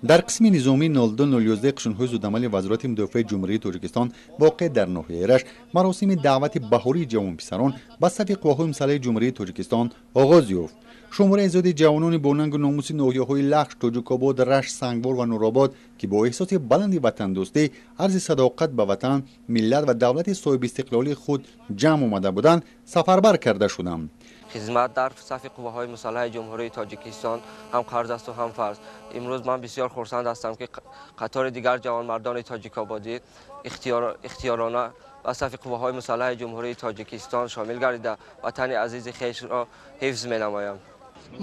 S24: Дар қисми низомии 0201 қушунҳои зудамали Вазорати мудофиаи Ҷумҳурии Тоҷикистон воқеъ дар ноҳияи Рашт маросими даъвати баҳории ҷавонписарон ба сафи қувваҳои мусаллаҳи Ҷумҳурии Тоҷикистон оғоз ёфт. Шумораи зиёди ҷавонони бо нангу номуси ноҳияҳои Лахш, Тоҷикобод, Рашт, Сангвор ва Нуробод, ки бо эҳсоси баланди ватандӯстӣ, арзи садоқат ба ватан, миллат ва давлати соҳибистиқлолии худ ҷамъ омада буданд, сафарбар карда шуданд.
S25: Хизмат дар сафи қувваҳои мусаллаҳи Ҷумҳурии Тоҷикистон ҳам қарз асту ҳам фарз. Имрӯз ман бисёр хурсанд ҳастам, ки қатори дигар ҷавонмардони тоҷикободӣ ихтиёрона ба сафи қувваҳои мусаллаҳи Ҷумҳурии Тоҷикистон шомил гардида, ватани азизи хешро ҳифз менамоям.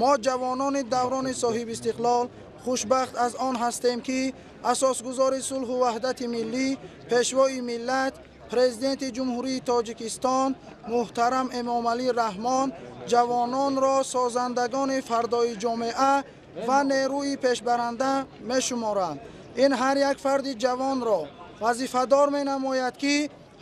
S26: Мо ҷавонони даврони соҳибистиқлол хушбахт аз он ҳастем, ки асосгузори сулҳу ваҳдати миллӣ, пешвои миллат, Президенти Ҷумҳурии Тоҷикистон муҳтарам Эмомалӣ Раҳмон ҷавононро созандагони фардои ҷомеа ва нерӯи пешбаранда мешуморанд. Ин ҳар як фарди ҷавонро вазифадор менамояд, ки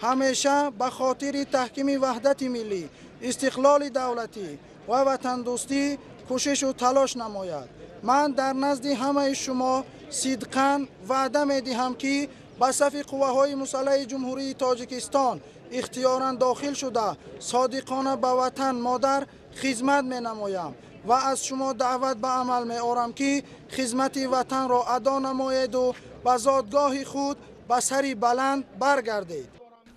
S26: ҳамеша ба хотири таҳкими ваҳдати миллӣ, истиқлоли давлатӣ ва ватандӯстӣ кӯшишу талош намояд. Ман дар назди ҳамаи шумо сидқан ваъда медиҳам, ки ба сафи қувваҳои мусаллаҳи Ҷумҳурии Тоҷикистон ихтиёран дохил шуда, содиқона ба ватан модар хизмат менамоям ва аз шумо даъват ба амал меорам, ки хизмати ватанро адо намоеду ба зодгоҳи худ ба сари баланд баргардед.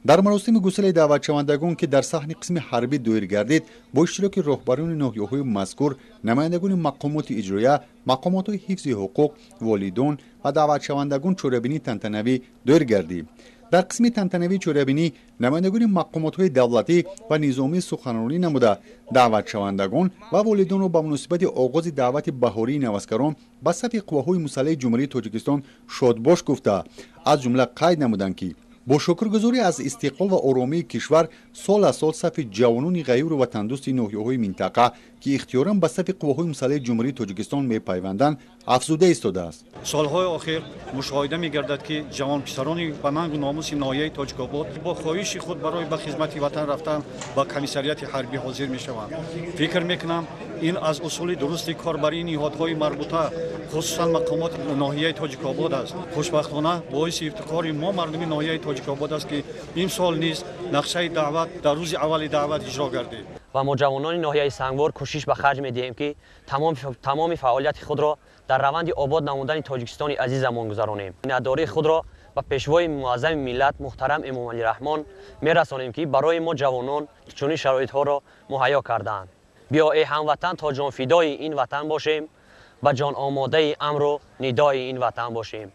S24: Дар маросими гусели даъватшавандагон, ки дар саҳни қисми ҳарбӣ доир гардид, бо иштироки роҳбарони ноҳияҳои мазкур, намояндагони мақомоти иҷроия, мақомотҳои ҳифзи ҳуқуқ, волидон ва даъватшавандагон чорабинии тантанавӣ доир гардид. Дар қисми тантанавии чорабинӣ намояндагони мақомотҳои давлатӣ ва низомӣ суханронӣ намуда, даъватшавандагон ва волидонро ба муносибати оғози даъвати баҳории наваскарон ба сафи қувваҳои мусаллаҳи Ҷумҳурии Тоҷикистон шодбош гуфта, аз ҷумла қайд намуданд, ки бо шукргузорӣ аз истиқлол ва оромии кишвар сол аз сол сафи ҷавонони ғайюру ватандӯсти ноҳияҳои минтақа, ки ихтиёран ба сафи қувваҳои мусаллаҳи Ҷумҳурии Тоҷикистон мепайванданд, афзуда истодааст.
S3: Солҳои охир мушоҳида мегардад, ки ҷавонписарони ба нангу номуси ноҳияи Тоҷикобод бо хоҳиши худ барои ба хизмати ватан рафтан ба комиссариати ҳарбӣ ҳозир мешаванд. Фикр мекунам, ин аз усули дурусти корбарии ниҳодҳои марбута, хусусан мақомоти ноҳияи Тоҷикобод аст. Хушбахтона, боиси ифтихори мо, мардуми ноҳияи Тоҷикобод аст, ки имсол низ нақшаи даъват дар рӯзи аввали даъват иҷро гардид.
S7: Ва мо, ҷавонони ноҳияи Сангвор, кӯшиш ба харҷ медиҳем, ки тамоми фаъолияти худро дар раванди обод намудани Тоҷикистони азизамон гузаронем. Миннатдории худро ба Пешвои муаззами миллат муҳтарам Эмомалӣ Раҳмон мерасонем, ки барои мо ҷавонон чунин шароитҳоро муҳайё кардаанд. Биё, эй ҳамватан, то ҷонфидои ин ватан бошем, ба ҷон омодаи амру нидои ин ватан бошем.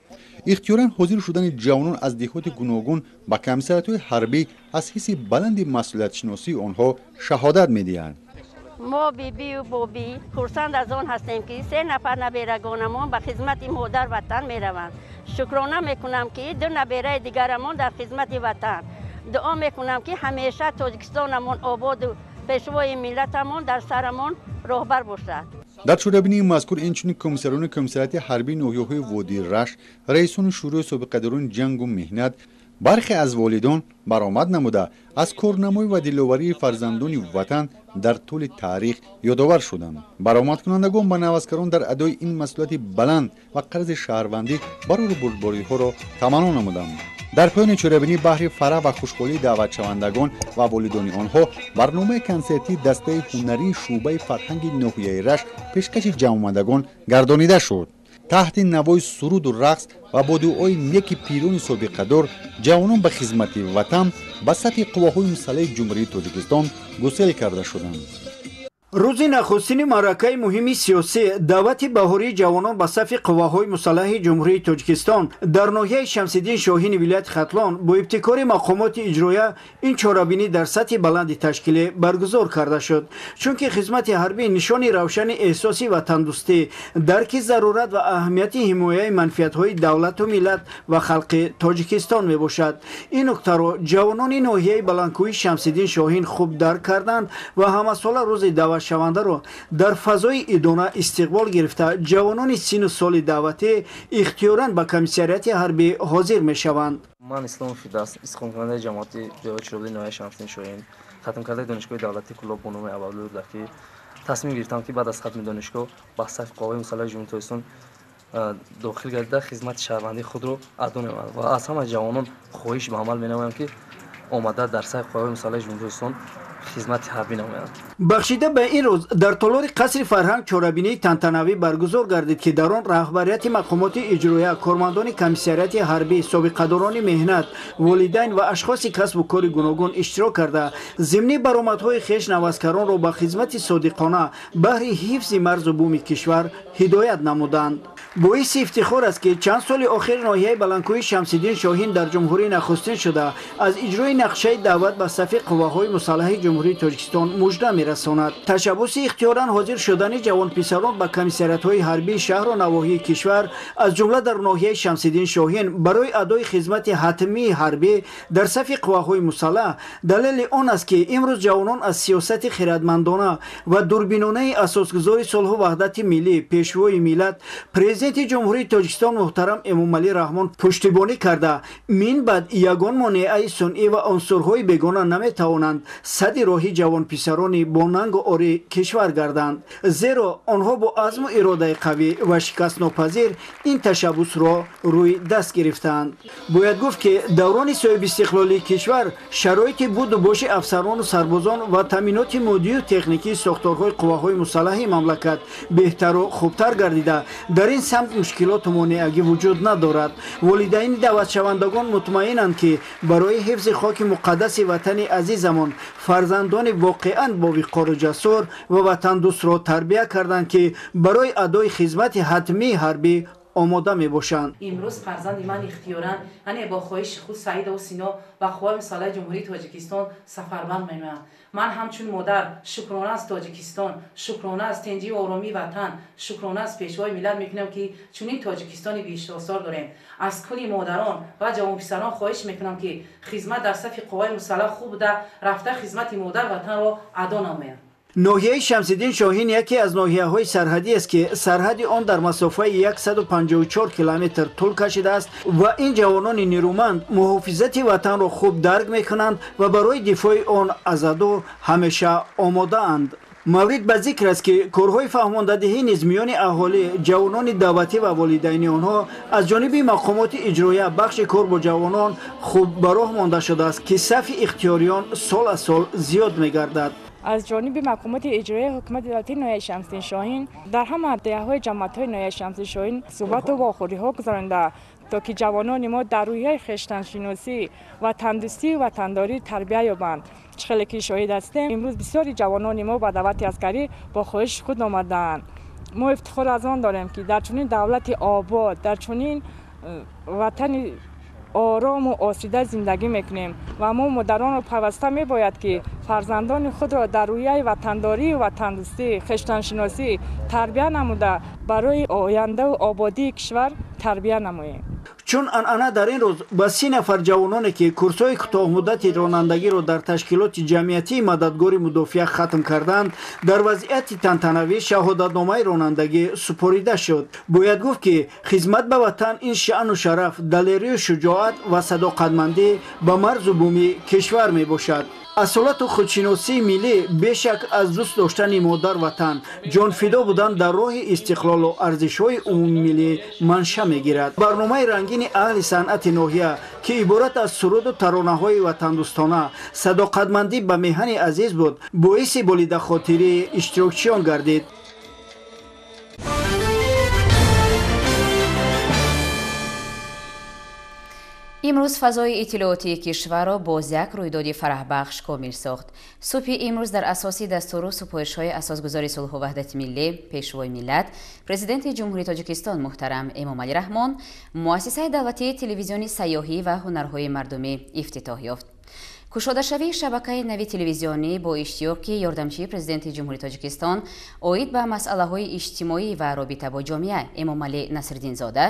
S24: Ихтиёран ҳозир шудани ҷавонон аз деҳоти гуногун ба комиссариятҳои ҳарбӣ аз ҳисси баланди масъулиятшиносии онҳо шаҳодат медиҳанд.
S8: Мо, бибию бобӣ, хурсанд аз он ҳастем, ки се нафар наберагонамон ба хизмати модар ватан мераванд. Шукрона мекунам, ки ду набераи дигарамон дар хизмати ватан. Дуо мекунам, ки ҳамеша Тоҷикистонамон ободу пешвои миллатамон дар сарамон роҳбар бошад.
S24: Дар чорабинии мазкур инчунин комиссарони комиссариати ҳарбии ноҳияҳои водии Рашт, раисони шӯрои собиқадорони ҷангу меҳнат, бархе аз волидон баромад намуда, аз корнамоӣ ва диловарии фарзандони ватан дар тӯли таърих ёдовар шуданд. Баромадкунандагон ба наваскарон дар адои ин масъулияти баланд ва қарзи шаҳрвандӣ барору бурдбориҳоро таманно намуданд. Дар поёни чорабинӣ баҳри фараҳ ва хушҳолии даъватшавандагон ва волидони онҳо барномаи консертии дастаи ҳунарии шӯъбаи фарҳанги ноҳияи Рашт пешкаши ҷамъомадагон гардонида шуд. Таҳти навои суруду рақс ва бо дуои неки пирони собиқадор ҷавонон ба хизмати ватан ба сафи қувваҳои мусаллаҳи Ҷумҳурии Тоҷикистон гусел карда шуданд.
S9: Рӯзи нахустини маъракаи муҳими сиёсӣ, даъвати баҳории ҷавонон ба сафи қувваҳои мусаллаҳи Ҷумҳурии Тоҷикистон дар ноҳияи Шамсиддин Шоҳини вилояти Хатлон бо ибтикори мақомоти иҷроя ин чорабинӣ дар сатҳи баланди ташкилӣ баргузор карда шуд, чунки хизмати ҳарбӣ нишони равшани эҳсоси ватандӯстӣ, дарки зарурат ва аҳамияти ҳимояи манфиатҳои давлату миллат ва халқи Тоҷикистон мебошад. Ин нуктаро ҷавонони ноҳияи баландкӯҳи Шамсиддин Шоҳин хуб дарк карданд ва ҳамасола рӯзи даъват шавандаро дар фазои идона истиқбол гирифта, ҷавонони сину соли даъватӣ ихтиёран ба комиссариати ҳарбӣ ҳозир мешаванд.
S11: Ман Исломов Фирдавс, истиқоматкунандаи ҷамоати ҷойи Чирободи ноҳияи Шамсиддин Шоҳин, хатмкардаи Донишгоҳи давлатии Кӯлоб бо номи Абуабдуллоҳ Рӯдакӣ, тасмим гирифтам, ки баъд аз хатми донишгоҳ ба сафи қувваҳои мусаллаҳи Ҷумҳурии Тоҷикистон дохил гардида, хизмати шаҳрвандии худро адо намоям ва аз ҳама ҷавонон хоҳиш ба амал менамоям, ки омада дар сафи қувваҳои мусаллаҳи Ҷумҳурии Тоҷикистон хизмати ҳарбӣ намоянд.
S9: Бахшида ба ин рӯз дар толори қасри фарҳанг чорабинии тантанавӣ баргузор гардид, ки дар он раҳбарияти мақомоти иҷроя, кормандони комиссариати ҳарбӣ, собиқадорони меҳнат, волидайн ва ашхоси касбу кори гуногун иштирок карда, зимни баромадҳои хеш наваскаронро ба хизмати содиқона баҳри ҳифзи марзу буми кишвар ҳидоят намуданд. Боиси ифтихор аст, ки чанд соли охир ноҳияи баландкӯҳи Шамсиддин Шоҳин дар ҷумҳурӣ нахустин шуда, аз иҷрои нақшаи даъват ба сафи қувваҳои мусаллаҳи Ҷумҳурии Тоҷикистон мужда мерасонад. Ташаббуси ихтиёран ҳозир шудани ҷавонписарон ба комиссариятҳои ҳарбии шаҳру навоҳии кишвар, аз ҷумла дар ноҳияи Шамсиддин Шоҳин, барои адои хизмати ҳатмии ҳарбӣ дар сафи қувваҳои мусаллаҳ далели он аст, ки имрӯз ҷавонон аз сиёсати хиратмандона ва дурбинонаи асосгузори сулҳу ваҳдати миллӣ, Пешвои миллат, Президенти Ҷумҳурии Тоҷикистон муҳтарам Эмомалӣ Раҳмон пуштибонӣ карда, мин баъд ягон монеаи сунъӣ ва унсурҳои бегона наметавонанд сади роҳи ҷавонписарони бо нангу ори кишвар гарданд, зеро онҳо бо азму иродаи қавӣ ва шикастнопазир ин ташаббусро рӯи даст гирифтаанд. Бояд гуфт, ки даврони соҳибистиқлолии кишвар шароити буду боши афсарону сарбозон ва таъминоти моддию техникии сохторҳои қувваҳои мусаллаҳи мамлакат беҳтару хубтар гардида, дар ин самт мушкилоту монеагӣ вуҷуд надорад. Волидайни даъватшавандагон мутмаинанд, ки барои ҳифзи хоки муқаддаси ватани азизамон фарзандони воқеан бовиқору ҷасур ва ватандӯстро тарбия карданд, ки барои адои хизмати ҳатмии ҳарбӣ омода мебошанд.
S12: Имрӯз фарзанди ман ихтиёран, яъне бо хоҳиши худ, Саидову Сино ба қувваҳои мусаллаҳи Ҷумҳурии Тоҷикистон сафарбанд мемоянд. Ман ҳамчун модар шукрона аз Тоҷикистон, шукрона аз тинҷию оромии ватан, шукрона аз Пешвои миллат мекунам, ки чунин Тоҷикистони бештосор дорем. Аз кулли модарон ва ҷавонписарон хоҳиш мекунам, ки хизмат дар сафи қувваҳои мусаллаҳ хуб буда, рафта хизмати модар ватанро адо намоянд.
S9: Ноҳияи Шамсиддин Шоҳин яке аз ноҳияҳои сарҳадӣ аст, ки сарҳади он дар масофаи 154 километр тӯл кашидааст ва ин ҷавонони нерӯманд муҳофизати ватанро хуб дарк мекунанд ва барои дифои он азаду ҳамеша омодаанд. Маврид ба зикр аст, ки корҳои фаҳмондадиҳӣ низ миёни аҳолӣ, ҷавонони даъватӣ ва волидайни онҳо аз ҷониби мақомоти иҷроия бахши кор бо ҷавонон хуб ба роҳ монда шудааст, ки сафи ихтиёриён сол аз сол зиёд мегардад.
S13: Аз ҷониби мақомоти иҷроияи ҳукумати давлатии ноҳияи Шамсиддин Шоҳин дар ҳама деҳаҳои ҷамоатҳои ноҳияи Шамсиддин Шоҳин суҳбату вохӯриҳо гузаронида, то ки ҷавонони мо дар рӯҳияи хештаншиносӣ, ватандӯстӣ, ватандорӣ тарбия ёбанд. Чӣ хеле ки шоҳид ҳастем, имрӯз бисёри ҷавонони мо ба даъвати аскарӣ бо хоҳиши худ омадаанд. Мо ифтихор аз он дорем, ки дар чунин давлати обод, дар чунин ватани орому осида зиндагӣ мекунем ва мо модаронро пайваста мебояд, ки фарзандони худро дар рӯҳияи ватандорӣ, ватандӯстӣ, хештаншиносӣ тарбия намуда, барои ояндаву ободии кишвар тарбия намоем.
S9: Чун анъана дар ин рӯз ба 30 нафар ҷавононе, ки курсҳои кӯтоҳмуддати ронандагиро дар ташкилоти ҷамъиятии мададгори мудофиа хатм карданд, дар вазъияти тантанавӣ шаҳодатномаи ронандагӣ супорида шуд. Бояд гуфт, ки хизмат ба ватан ин шаъну шараф, далерию шуҷоат ва садоқатмандӣ ба марзу буми кишвар мебошад. Асолату худшиносии миллӣ бешак аз дӯст доштани модар ватан, ҷонфидо будан дар роҳи истиқлолу арзишҳои умумимиллӣ манша мегирад. Барномаи рангини аҳли санъати ноҳия, ки иборат аз суруду таронаҳои ватандӯстона, садоқатмандӣ ба меҳани азиз буд, боиси болидахотирии иштирокчиён гардид.
S1: Имрӯз фазои иттилоотии кишварро боз як рӯйдоди фараҳбахш комил сохт. Субҳи имрӯз дар асоси дастуру супоришҳои асосгузори сулҳу ваҳдати миллӣ, пешвои миллат, президенти Ҷумҳурии Тоҷикистон муҳтарам Эмомалӣ Раҳмон, муассисаи давлатии телевизиони сайёҳӣ ва ҳунарҳои мардумӣ ифтитоҳ ёфт. Кушодашавии шабакаи нави телевизионӣ бо иштиёки ёрдамчии президенти Ҷумҳурии Тоҷикистон оид ба масъалаҳои иҷтимоӣ ва робита бо ҷомеа Эмомалӣ Насриддинзода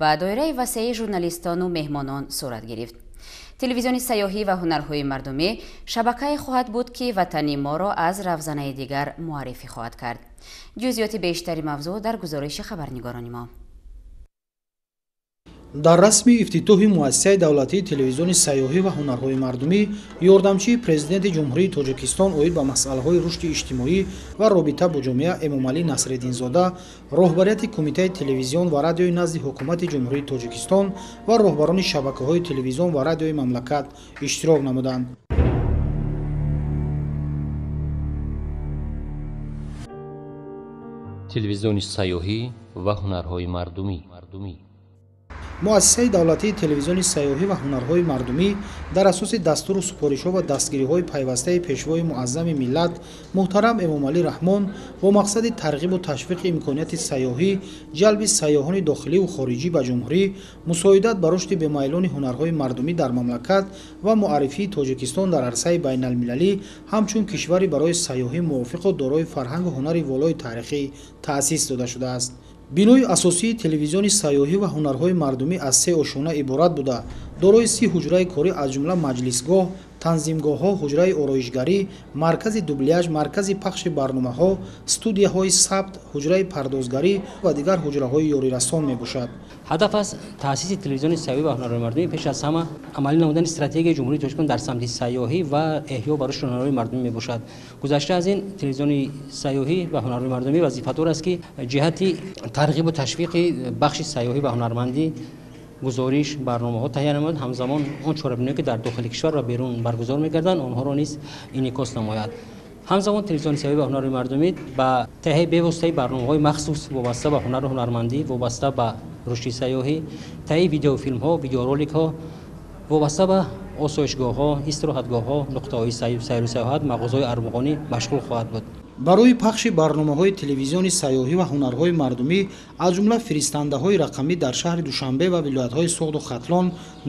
S1: ва доираи васеи журналистону меҳмонон сурат гирифт. Телевизиони сайёҳӣ ва ҳунарҳои мардумӣ шабакае хоҳад буд, ки ватани моро аз равзанаи дигар муаррифӣ хоҳад кард. Ҷузъиёти бештари мавзӯъ дар гузориши хабарнигорони мо.
S14: Дар расми ифтитоҳи муассисаи давлатии телевизиони сайёҳӣ ва ҳунарҳои мардумӣ ёрдамчии президенти Ҷумҳурии Тоҷикистон оид ба масъалаҳои рушди иҷтимоӣ ва робита бо ҷомеа Эмомалӣ Насриддинзода, роҳбарияти Кумитаи телевизион ва радиои назди Ҳукумати Ҷумҳурии Тоҷикистон ва роҳбарони шабакаҳои телевизион ва радиои мамлакат иштирок намуданд.
S15: Телевизиони сайёҳӣ ва ҳунарҳои мардумӣ.
S14: Муассисаи давлатии телевизиони сайёҳӣ ва ҳунарҳои мардумӣ дар асоси дастуру супоришҳо ва дастгириҳои пайвастаи пешвои муаззами миллат муҳтарам Эмомалӣ Раҳмон бо мақсади тарғибу ташвиқи имконияти сайёҳӣ, ҷалби сайёҳони дохиливу хориҷӣ ба ҷумҳурӣ, мусоидат ба рушди бемайлони ҳунарҳои мардумӣ дар мамлакат ва муаррифии Тоҷикистон дар арсаи байналмилалӣ ҳамчун кишвари барои сайёҳӣ мувофиқу дорои фарҳангу ҳунари волои таърихӣ таъсис дода шудааст. Бинои асосии телевизиони сайёҳӣ ва ҳунарҳои мардумӣ аз 3 ошёна иборат буда, дорои 30 ҳуҷраи корӣ аз ҷумла маҷлисгоҳ, танзимгоҳҳо, ҳуҷраи ороишгарӣ, маркази дубляж, маркази пахши барномаҳо, студияҳои сабт, ҳуҷраи пардозгарӣ ва дигар ҳуҷраҳои ёрирасон мебошад.
S16: Ҳадаф аз таъсиси телевизиони сайёҳӣ ва ҳунарҳои мардумӣ пеш аз ҳама амалӣ намудани стратегияи Ҷумҳурии Тоҷикистон дар самти сайёҳӣ ва эҳё ва рушди ҳунарҳои мардумӣ мебошад. Гузашта аз ин, телевизиони сайёҳӣ ва ҳунарҳои мардумӣ вазифадор аст, ки ҷиҳати тарғибу ташвиқи бахши сайёҳӣ ва ҳунармандӣ гузориш, барномаҳо таҳия намояд, ҳамзамон он чорабиниҳое, ки дар дохили кишвар ва берун баргузор мегарданд, онҳоро низ инъикос намояд. Ҳамзамон телевизиони сайёҳӣ ва ҳунарҳои мардумӣ ба таҳияи бевоситаи барномаҳои махсус вобаста ба ҳунару ҳунармандӣ, вобаста ба рушди сайёҳӣ, таҳияи видеофилмҳо, видеороликҳо вобаста ба осоишгоҳҳо, истироҳатгоҳҳо, нуқтаҳои сайру сайёҳат, мағозаҳои армуғонӣ машғул хоҳад буд.
S14: Барои пахши барномаҳои телевизиони сайёҳӣ ва ҳунарҳои мардумӣ аз ҷумла фиристандаҳои рақамӣ дар шаҳри Душанбе ва вилоятҳои Суғду Хатлон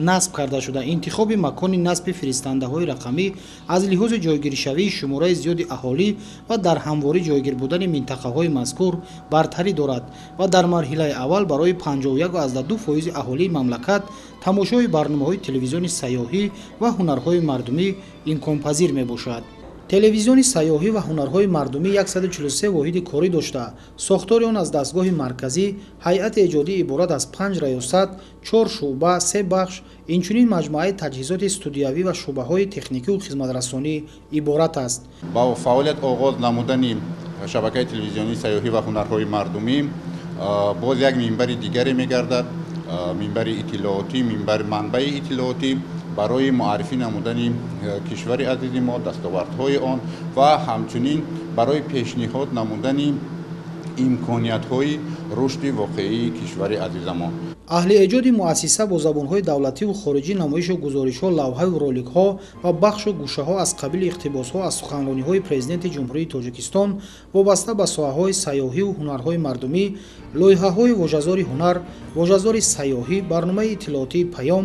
S14: насб карда шуда, интихоби макони насби фиристандаҳои рақамӣ аз лиҳози ҷойгиршавии шумораи зиёди аҳолӣ ва дар ҳамворӣ ҷойгир будани минтақаҳои мазкур бартарӣ дорад ва дар марҳилаи аввал барои 51,2% аҳолии мамлакат тамошои барномаҳои телевизиони сайёҳӣ ва ҳунарҳои мардумӣ имконпазир мебошад. Телевизиони сайёҳӣ ва ҳунарҳои мардумӣ 143 воҳиди корӣ дошта, сохтори он аз дастгоҳи марказӣ, ҳайати эҷодӣ иборат аз 5 раёсат, 4 шӯъба, 3 бахш, инчунин маҷмӯаи таҷҳизоти студиявӣ ва шӯъбаҳои техникию хизматрасонӣ иборат аст.
S5: Ба фаъолият оғоз намудани шабакаи телевизионии сайёҳӣ ва ҳунарҳои мардумӣ боз як минбари дигаре мегардад, минбари иттилоотӣ, минбари манбаи иттилоотӣ барои муаррифӣ намудани кишвари азизи мо, дастовардҳои он ва ҳамчунин барои пешниҳод намудани имкониятҳои рушди воқеии кишвари азизамон.
S14: Аҳли эҷоди муассиса бо забонҳои давлативу хориҷӣ намоишу гузоришҳо, лавҳаю роликҳо ва бахшу гӯшаҳо аз қабили иқтибосҳо аз суханрониҳои Президенти Ҷумҳурии Тоҷикистон вобаста ба соҳаҳои сайёҳиву ҳунарҳои мардумӣ, лоиҳаҳои вожазори ҳунар, вожазори сайёҳӣ, барномаи иттилоотии паём,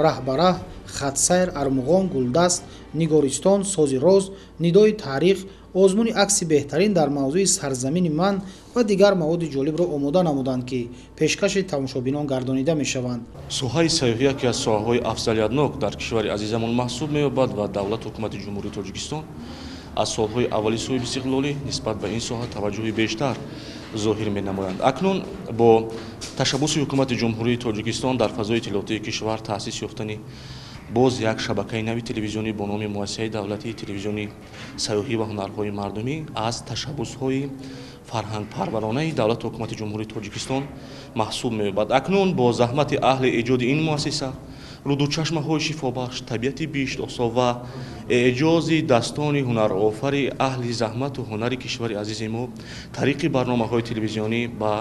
S14: раҳ ба раҳ, хатсайр, армуғон, гулдаст, нигористон, сози роз, нидои таърих, озмуни акси беҳтарин дар мавзӯи сарзамини ман ва дигар маводи ҷолибро омода намуданд, ки пешкаши тамошобинон гардонида мешаванд.
S17: Соҳаи сайёҳӣ яке аз соҳаҳои афзалиятнок дар кишвари азизамон маҳсуб меёбад ва давлату ҳукумати Ҷумҳурии Тоҷикистон аз солҳои аввали соҳибистиқлолӣ нисбат ба ин соҳа таваҷҷӯҳи бештар зоҳир менамоянд. Акнун бо ташаббуси ҳукумати Ҷумҳурии Тоҷикистон дар фазои иттилоотии кишвар таъсис ёфтани боз як шабакаи нави телевизионӣ бо номи Муассисаи давлатии телевизиони сайёҳӣ ва ҳунарҳои мардумӣ аз ташаббусҳои фарҳангпарваронаи давлату ҳукумати Ҷумҳурии Тоҷикистон маҳсуб меёбад. Акнун бо заҳмати аҳли эҷоди ин муассиса рӯдучашмаҳои шифобахш, табиати биҳиштосо ва эъҷози дастони ҳунарофари аҳли заҳмату ҳунари кишвари азизи мо тариқи барномаҳои телевизионӣ ба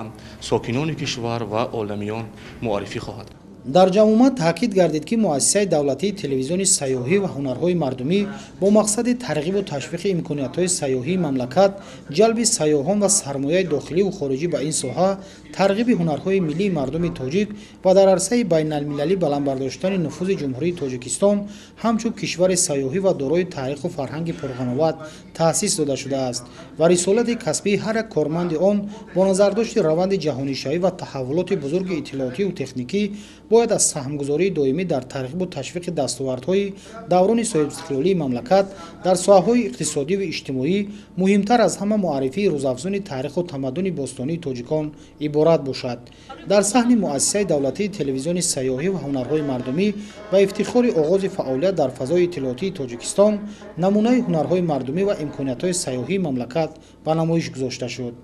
S17: сокинони кишвар ва оламиён муаррифӣ хоҳад.
S14: Дар ҷамъомад таъкид гардид, ки муассисаи давлатии телевизиони сайёҳӣ ва ҳунарҳои мардумӣ бо мақсади тарғибу ташвиқи имкониятҳои сайёҳии мамлакат, ҷалби сайёҳон ва сармояи дохиливу хориҷӣ ба ин соҳа, тарғиби ҳунарҳои миллии мардуми тоҷик ва дар арсаи байналмилалӣ баланд бардоштани нуфузи Ҷумҳурии Тоҷикистон ҳамчун кишвари сайёҳӣ ва дорои таъриху фарҳанги пурғановат таъсис дода шудааст ва рисолати касбии ҳар як корманди он бо назардошти раванди ҷаҳонишавӣ ва таҳаввулоти бузурги иттилоотиву техникӣ бояд аз саҳмгузории доимӣ дар тарғибу ташвиқи дастовардҳои даврони соҳибистиқлолии мамлакат дар соҳаҳои иқтисодиву иҷтимоӣ, муҳимтар аз ҳама муаррифии рӯзафзуни таъриху тамаддуни бостонии тоҷикон иборат бошад. Дар саҳни муассисаи давлатии телевизиони сайёҳӣ ва ҳунарҳои мардумӣ ба ифтихори оғози фаъолият дар фазои иттилоотии Тоҷикистон намунаи ҳунарҳои мардумӣ ва имкониятҳои сайёҳии мамлакат ба намоиш гузошта шуд.